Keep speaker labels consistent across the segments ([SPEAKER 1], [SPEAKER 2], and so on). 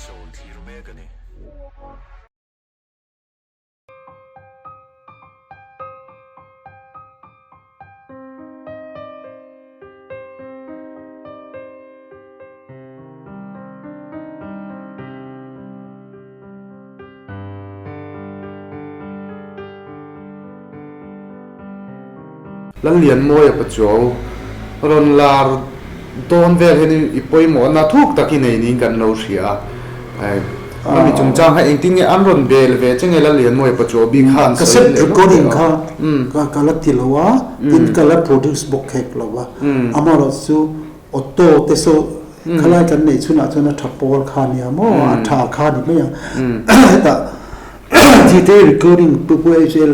[SPEAKER 1] Episode thlir mek a ni.
[SPEAKER 2] Lallianmawia Pachuau rawn lar dawn vel hian i pawimawhna thuk tak i nei niin kan lo hria a. Ami chungchang kha engtin nge an rawn bel ve che nge Lallianmawia Pachuau bik kha an sawi
[SPEAKER 3] Cassette recording kha ka la ti lo a, tin ka la produce bawk khek lo a. Amaherawhchu Auto te saw khalai kan neih chhunah chuan a tha pawl kha a nia maw, a tha kha a ni mai a. Hetah Gte recording Pu Pu HL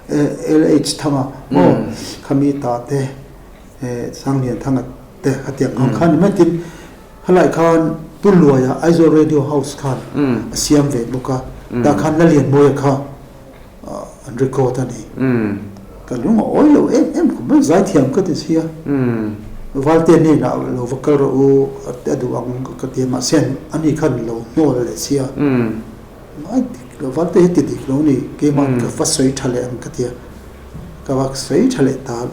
[SPEAKER 3] LH Thanga maw khami ta te Sanglian Thanga te a tiang ang kha a ni mai. Tin, khalai khan Pu Luaia Aizawl Radio House khan a siam ve bawk a, tah khan Lalianmawia kha an record a ni. Ka lung a awi lo em em khawp mai, zaithiam ka ti sia. Valte hnenah lo va kal rawh u a duh ang ka ti a, mahse ani khan lo hnawl leh sia. Ngai dik lo, Valte hi ti dik lo ni, keimah ka va sawi tha leh ang ka ti a, ka va sawi tha leh ta,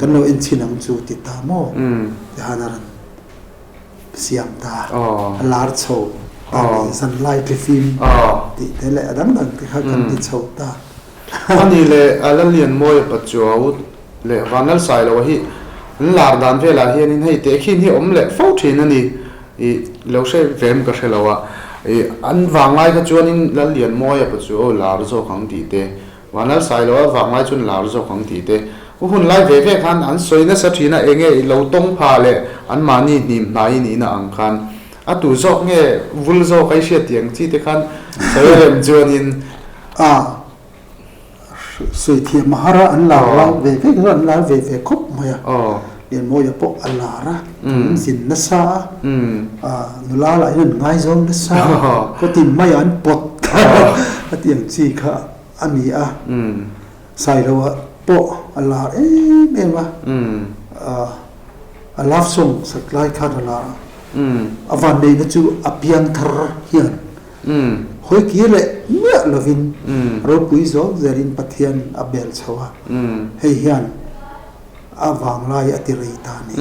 [SPEAKER 3] kan lo en chhin ang chu ti ta maw? Tihan a rawn siam ta, a lar chho ta leh zan lai tlifim tih te leh a dang dang te kha kan ti chho ta.
[SPEAKER 2] Ani leh a Lallianmawia Pachuau leh Vanlalsailoa hi an lar dan velah hianin hei tehkhin hi awm leh fo thin a ni. I lo hre ve em ka hre lo a, i an vanglai kha chuanin Lallianmawia Pachuau lar zawk ang tih te, Vanlalsailoa vanglai chuan lar zawk ang tih te, u hun lai ve ve khan an sawi nasa thin a, enge i lo tawng pha leh anmahni hnim hnai nihna ang khan a tu zawk nge vul zawk a i hriat tih ang chi te khan sawi a rem chuanin.
[SPEAKER 3] A sawi thiam a har a, an lar lai ve ve kha an lar ve ve khawp mai a, Lianmawia pawh a lar a, an zin nasa a, nula lah hian an ngaizawng nasa a, kawtin maiah an pawt a tih ang chi kha. A ni a, Sailoa pawh a lar em em a, a love song sak lai khan a lar a, a vanneihna chu a piang thar hian hawi kir leh miah lovin ropui zawk zelin Pathian a bel chho a, hei hian a vanglai a ti rei ta a ni.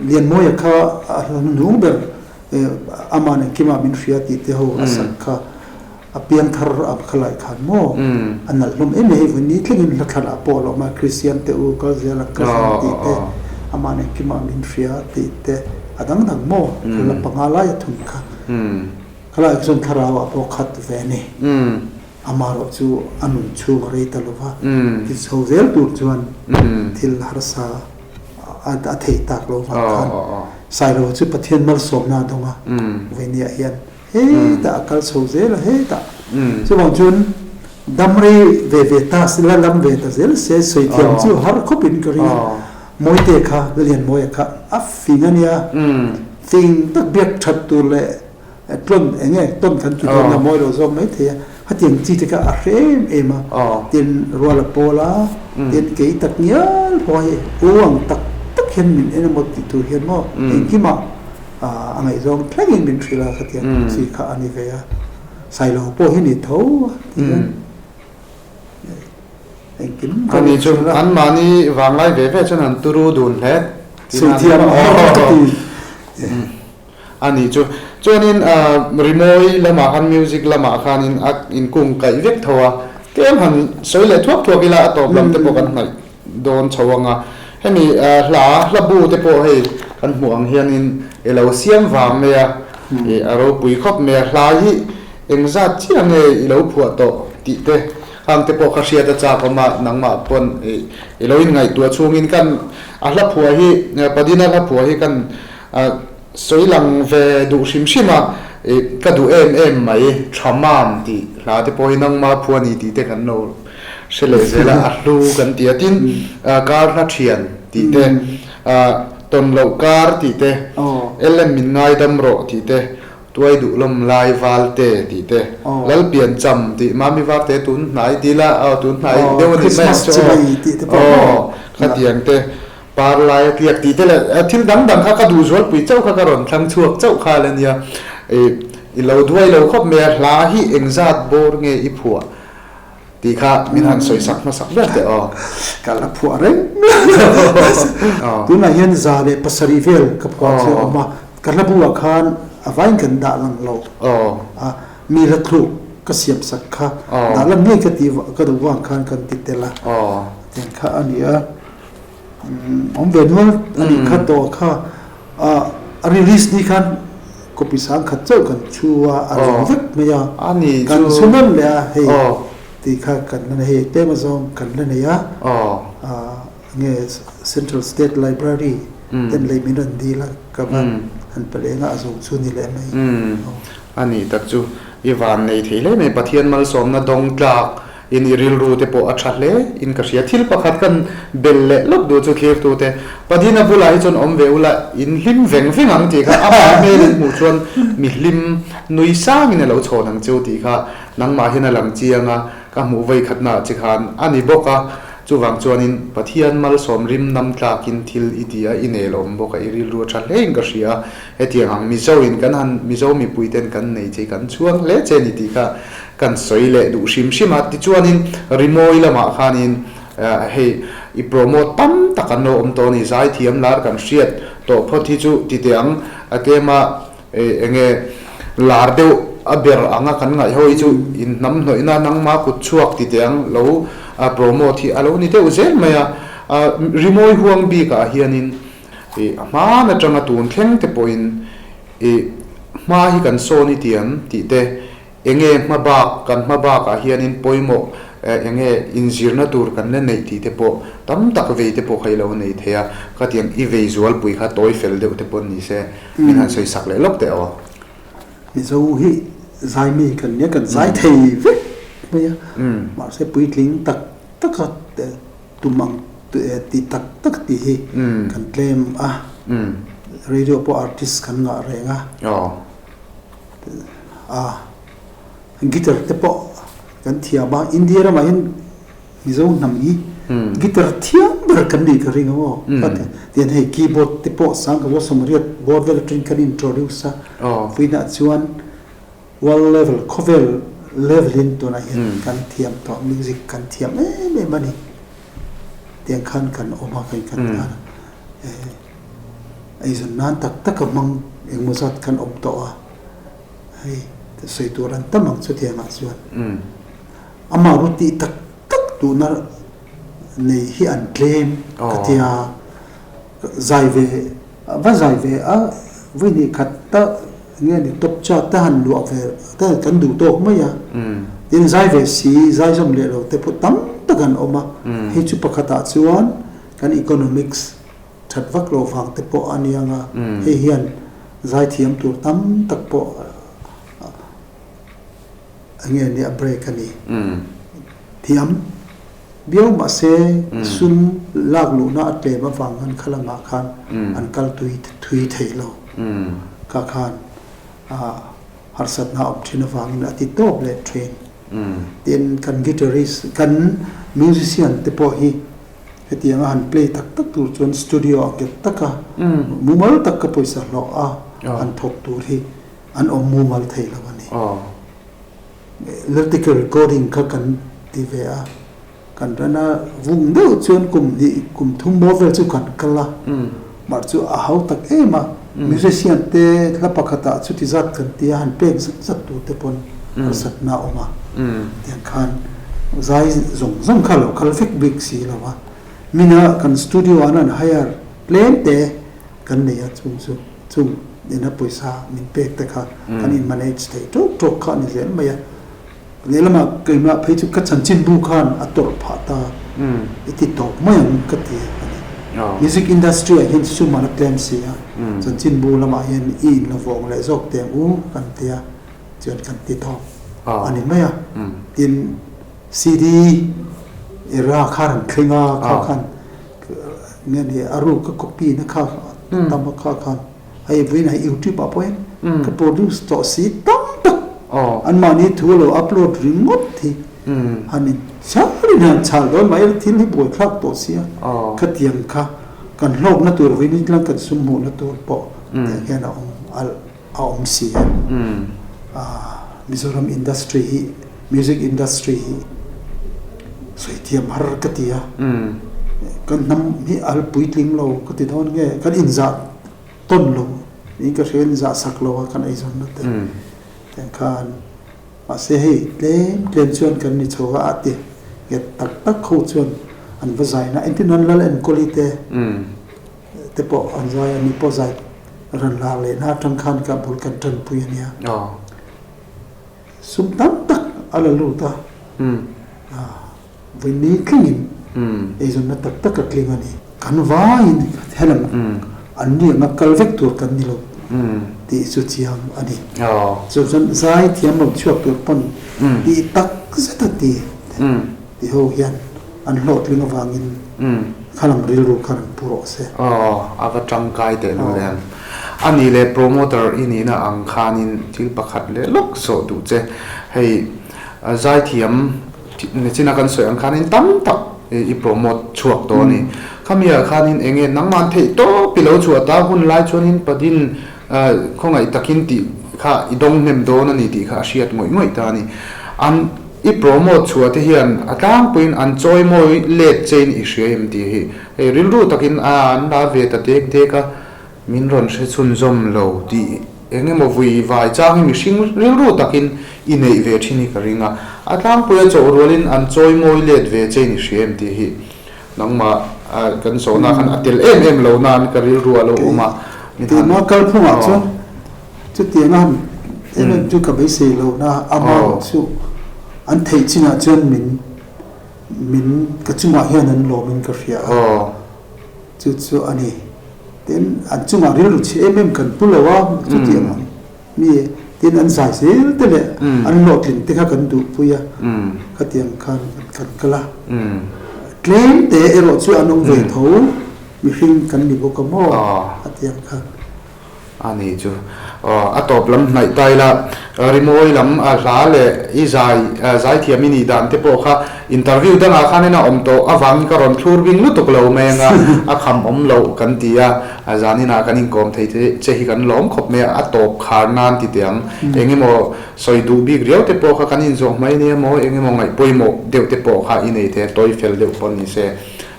[SPEAKER 3] Lianmawia kha a hlunung ber Aman engkimah min hria tih te ho a sak kha. A piang thar a khalai khan maw a nalh hlawm em em hei vawi ni thlengin hla thlan ah pawh a lawm a Kristian te u kal zel ang kal zel ang tih te amah nen kimah min hria tih te a dang dang maw hla panga lai a thun kha khalai chuan thlarau ah pawh khat ve a ni amaherawh chu a nun chhung a rei ta lo va ti chho zel tur chuan thil harsa a theih tak lo vang khan Sailo chu Pathian malsawmna a dawng a vawinia hian Hetah a kal chho zel a, hetah. Chuvang chuan dam rei ve ve ta se la lam ve ta zel se sawi thiam chu har khawpin ka ring a. Mawite kha, Lalianmawia kha a fing a nia. Fing tak biak that tur leh tlawn eng nge tawn kan ti dawn a, mawi lo zawk mai thei a. Hetiang chi te kha a hre em em a. Tin, rual a pawl a, tin kei tak ngial pawh hi u ang tak tak hian min en emaw tih tur hian maw engkimah A ngaihzawng thlengin min hrilh a, khatiang chi kha a ni ve a, Sailo pawh hi ni tho a ti hian engkim ka
[SPEAKER 2] min hrilh a. Anmahni vanglai ve ve chuan an turu dun hle
[SPEAKER 3] tihna a ni maw ka ti.
[SPEAKER 2] A nih chu. Chuanin rimawi lamah khan music lamah khanin a inkung kaih vek tho a, tlem han sawi leh thuak thuak ila a tawp lam te pawh kan hnaih dawn chho ang a, hemi hla hla bu te pawh hei kan hmuh ang hianin i lo siam vang mai a, ih a ropui khawp mai a, hla hi engzat chiah nge i lo phuah tawh tih te khang te pawh kha hriat a chak awm a, nangmah pawn ih i lo inngaihtuah chhungin kan a hla phuah hi Padina hla phuah hi kan sawi lang ve duh hrim hrim a, ih ka duh em em mai tha mam tih hla te pawh hi nangmah phuah a ni tih te kan lo Hre leh zela a hlu kan ti a, tin kar hla thian tih te, tawn loh kar tih te, LM min ngaidam rawh tih te, tuai duh lawm lai val te tih te, lal pian cham tih mami var te tun hnai ti la aw tun hnai deuh a ni mai ang chu aw khatiang te par lai a tliak tih te leh thil dang dang kha ka duh zualpui chauh kha ka rawn thlang chhuak chauh kha la nia. I lo duai lo khawp mai a, hla hi engzat bawr nge i phuah tih kha min han sawisak hmasak ber teh aw.
[SPEAKER 3] Ka la phuah reng tunah hian 107 vel ka phuah chu a awm a, ka hla buah khan a vain kan dah lang lo a, mi hla thluk ka siamsak kha dah lang ngei ka tih ka duh vang khan kan ti tel a, tiang kha a ni a. Awm ve nual a nih kha tawh kha a release ni khan copy sang khat chauh kan chhu a, a reng vek mai a, kan chhu nawn leh a hei tih kha kan la nei hei tlem azawng kan la nei a, nge Central State Library ten lei min rawn dil a ka va han pe leng a a zawng chu ni leh mai.
[SPEAKER 2] A nih tak chu i van nei thei hle mai Pathian malsawmna dawng tlak In i rilru te pawh a tha hle in ka hria. Thil pakhat kan bel leh lawk duh chu thlirtu te Padina bulah hi chuan awm ve ula in hlim veng veng ang tih kha amah hmel in hmuh chuan mi hlim nui sangin a lo chhawn ang cheu tih kha nangmah hian a lang chiang a, ka hmuh vawi khatnaah che khan a ni bawk a. Chuvang chuanin Pathian malsawm rim nam tlakin thil i ti a, i nel awm bawk a, i rilru a tha hle in ka hria. Hetiang ang Mizo in kan han Mizo mipui ten kan nei che kan chhuang hle che ni tih kha kan sawi leh duh hrim hrim a. Tichuanin rimawi lamah khanin hei i promote tam tak an lo awm tawh a ni. Zaithiam lar kan hriat tawh phawt hi chu ti teh ang a tlema enge lar deuh a ber anga kan ngaih ho hi chu in hnam hnawihna nangma kut chhuak ti teh ang lo promote hi a lo ni deuh zel mai a. Rimawi huang bikah hianin I a hman atanga tun thleng te pawhin i hma hi kan sawn i tiam tih te, enge hma bak kan hma bakah hianin pawimawh enge inzirna tur kan la neih tih te pawh tam tak vei te pawh kha i lo nei thei a, khatiang i vei zualpui kha tawi fel deuh te pawh ni se min han sawi sak leh lawk teh aw.
[SPEAKER 3] Mizo hi zaimi kan nia kan zai thei vek mai a, mahse puitling tak taka Tum ang ti tak tak tih hi kan tlem a, radio pawh artist kan ngah reng a, a guitar te pawh kan thiam a, India ramah hian Mizo hnam hi guitar thiam ber kan nih ka ring ang aw, tian hei keyboard te pawh 1980 bawr vel atangin kan introduce a, vawiinah chuan World level, khawvel level in tunah hian kan thiam tawh, music kan thiam em em a ni. Tiang khan kan awm a, kan kan tan a. Eizawn nan tak tak a hmang engmaw zat kan awm tawh a. Hei sawi tur an tam ang chutiangah chuan. Amah ru tih tak tak duhna nei hi an tlem ka ti a. Zai ve, va zai ve a, vawi khat ta nge ni top chat te han luah ve te kan duh tawk mai a, tin zai ve si zai zawm leh lo te pawh tam tak an awm a, hei chu pakhatah chuan kan economics that vak loh vang te pawh a nia nga, hei hian zai thiam tur tam tak pawh enge ni a break a ni thiam. Biau mahse sum lak luhna a tlem avang khan kha lamah khan an kal tui thui thei lo. Kha khan harsatna a awm thin avangin a ti tawp leh thin. Tin, kan guitarist, kan musician te pawh hi hetianga han play tak tak tur chuan studio a nghet taka mumal taka pawisa hlawh a han thawk tur hi an awm mumal thei lo a ni. Electrical recording kha kan ti ve a, kan ran a vung deuh chuan kum hnih kum thum maw vel chu kan kal a, mar chu a hau tak em a, musician te hla pakhatah chuti zat kan ti a, han pek zat zat tur te pawn harsatna a awm a, tiang khan zai zawng zawng kha lo kal vek bik si lo a, mina kan studio ah an hire tlem te kan nei a chung chu. Chung ina pawisa min pek te kha kan in manage thei tawk tawk kha a ni zel mai a. Lehlamah keimah phei chu ka chanchinbu khan a tawrh phah ta i ti tawp mai ang ka ti a ni. Music industry ah hian sum an a tlem si a, chanchinbu lamah hian i in la vawng leh zawk teh ang u kan ti a, chuan kan ti tawp a ni mai a. Tin, CD era kha rawn thleng a, kha khan Nge ni a ruk ka copy na kha tam a kha khan hei vawiin hei youtube ah pawh hian ka produce tawh si tam tak an mahni thu lo upload ringawt hi han in chhal in han chhal dawn mai thil hi buaithlak tawh sia khatiang kha kan hlawkna tur vawiin hi tlang kan sum hmuhna tur pawh tiang hian a awm a. a awm si a. Mizoram industry hi, music industry hi sawi thiam har ka ti a. Kan hnam hi a la puitling lo ka ti dawn nge, kan inzah tawn lo niin ka hria, inzah sak lo a kan eizawnna te. Tiang khan mahse hei tlem tlem chuan kan ni chho a, a ti nghet tak tak ho chuan an va zaina engtin an lal enkawli te. Te pawh an zai a, ni pawh zai ran lar leh na atang khan ka bul kan tanpui a nia. Sum tam tak a la lut a, vawi tlingin eizawnna tak tak a tling a ni. Kan vaiin helam an ni anga kal vek tur kan ni lo tih chu chiang a ni. Chu chuan zai thiam lo chhuak tur pawn tih tak zet a ti ti ho hian an hlawhtling avangin khalam rilru kha rawn pu rawh se.
[SPEAKER 2] Aw, a va tangkai teh lul em. A nih leh promoter i nihna ang khanin thil pakhat leh lawk zawh duh che. Hei zaithiam nichina kan sawi ang khanin tam tak i promote chhuak tawh a ni. Khamiah khanin eng nge nangmah theih tawp i lo chhuah ta hun lai chuanin Padin khawngaih takin tih kha i dawng hnem dawn a ni tih kha a hriat ngawih ngawih ta a ni. An I promote chhuah te hian a tlangpuiin an chawi mawi let chein i hria em tih hi hei rilru takin a an la ve ta dek dek a, min rawn hre chhunzawm lo tih eng emaw vui vai chang hi mihring rilru takin i neih ve thin hi ka ring a, a tlangpuia chawh rualin an chawi mawi let ve chein i hria em tih hi nangmah kan sawhna khan a tel em em lo nan ka rilru a lo awm a.
[SPEAKER 3] Keimah kalphungah chuan Chutiang a han em em chu ka beisei lo na, amah chu an theih chinah chuan min min ka chungah hian an lawmin ka hria a, chu chu a ni. Tin, an chungah rilru chhe em em kan pu lo a, chutiang ang mi tin an zai zel te leh an hlawhtling te kha kan duhpui a, khatiang khan kan kal a. Tlem te erawh chu an awm ve tho, mihring kan ni bawk a maw, khatiang khan.
[SPEAKER 2] A ni chu. Aw, a tawp lam hnaih ta ila, rimawi lam hla leh i zai zaithiam i nih dan te pawh kha interview dangah khanin a awm tawh avangin ka rawn thlur bing lutuk lo mai anga a kham awm loh kan ti a, zaninah kan inkawm thei che hi kan lawm khawp mai a, a tawp khar nan ti teh ang. Eng emaw sawi duh bik riau te pawh kha kan inzawh mai nia maw, eng emaw ngaih pawimawh deuh te pawh kha i nei thei a, tawi fel deuh pawh ni se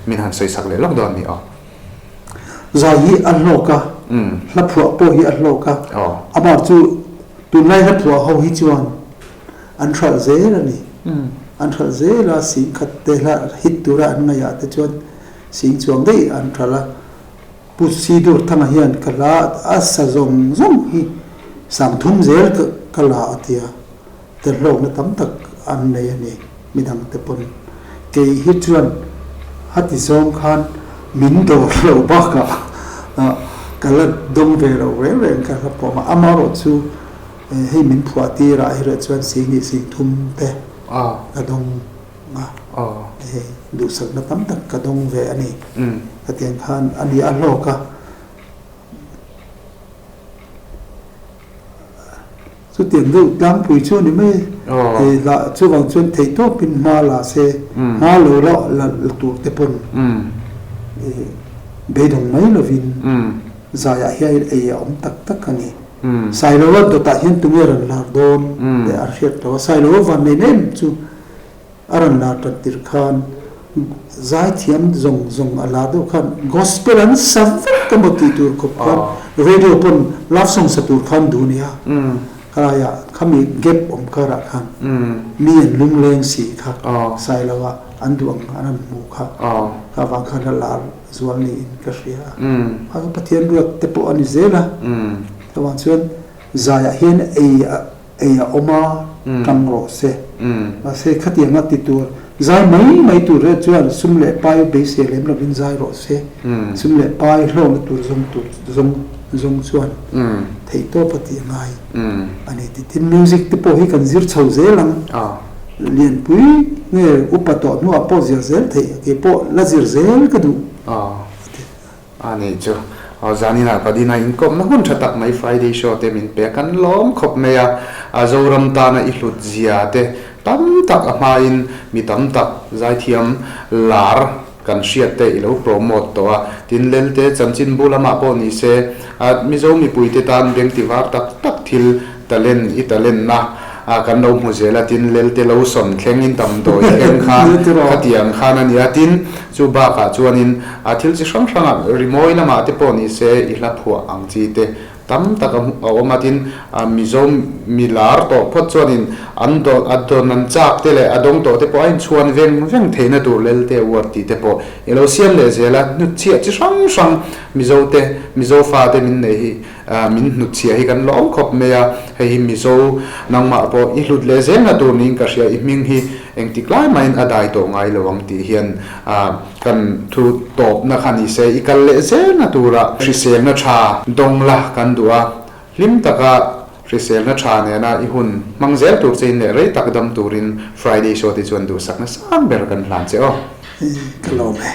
[SPEAKER 2] min han sawi sak leh lawk dawn ni aw.
[SPEAKER 3] Zai hi a hlawk a, hla phuah pawh hi a hlawk a, amah chu tunlai hla phuah ho hi chuan an hralh zel a ni. An hralh zel a, sing khat te hla hit tura an ngaihah te chuan sing chuang daih an hralh a. Pu Sidur Thanga hian ka hla a sa zawng zawng hi sang thum zel ka la a tia, te hlawkna tam tak an nei a ni. Midang te pawn kei hi chuan a ti zawng khan min dawr lo bakah ka la dawng ve lo reng reng ka hla pawm a, amaherawh chu hei min phuah tirah erawh chuan sihnih sih thum te ka dawng a, hei duhsakna tam tak ka dawng ve a ni. Khatiang khan a ni a hlawk a. Chutiang deuh tlangpui chu a ni mai. Hei lah chuvang chuan theihtawpin hma la se, hma lo la la tur te pawn beidawng mai lovin zaiah hian ei a awm tak tak a ni. Sailoa dawtah hian tunge rawn lar dawn tih a hriat lo a, Sailoa vannei em chu A rawn lar tan tir khan zaithiam zawng zawng a lar deuh khan gospel an sa vek emaw tih tur khawp khan radio pawn love song sa tur khan duh nia khalaiah khami gap awm karah khan mi an lungleng si kha Sailoa an duh ang an han hmu kha kha vang khan a lar zual niin ka hria a Pathian ruat te pawh a ni zel a chuvang chuan zaiah hian ei Ei a awm a, tang rawh se. Mahse, khatianga ti tur, zai mai mai tur reh chuan sum leh pai beisei lem lovin zai rawh se. Sum leh pai hlawhna tur zawng tur zawng zawng chuan theihtawp a tih a ngai a ni. Tin, music te pawh hi kan zir chho zel ang. Lianpui nge upa tawh hnuah pawh zir zel theih, kei pawh la zir zel ka duh a ti.
[SPEAKER 2] A nih chu. Aw zaninah Padina inkawmna hun tha tak mai Friday show te min pek an lawm khawp mai a, a Zoram tana i hlut zia te tam tak a hmain mi tam tak zaithiam lar. kan hriat te i lo promote tawh a, tin Lelte chanchinbu lamah pawh ni se a Mizo mipuite tan beng ti var tak tak thil talent i talent na a kan lo hmu zel a, tin Lelte lo sawn thleng in damdawi thleng kha khatiang khan a ni a, tin chu bakah chuanin a thil chi hrang hrangah rimawi lamah te pawh ni se i hla phuah ang chi te Tam tak a awm a, tin, Mizo mi lar tawh phawt chuanin an a dawn an chak te leh a dawng tawh te pawh a inchhuan veng veng theihna tur Lelte Award tih te pawh i lo siam leh zel a, hnutchhiah chi hrang hrang Mizo te, Mizo fa te min neih hi, min hnutchhiah hi kan lawm khawp mai a, hei hi Mizo nangmah pawh i hlut leh zelna tur niin ka hria, i hming hi engtik lai mahin a dai tawh ngai lo ang tih hian Kan thu tawpna kha ni se, i kal leh zelna tura hriselna tha dawng la kan duh a, hlim taka hriselna tha nena i hun hmang zel tur chein leh rei tak dam turin Friday Show te chuan duhsakna sang ber kan hlan che aw.
[SPEAKER 3] Ka lawm e.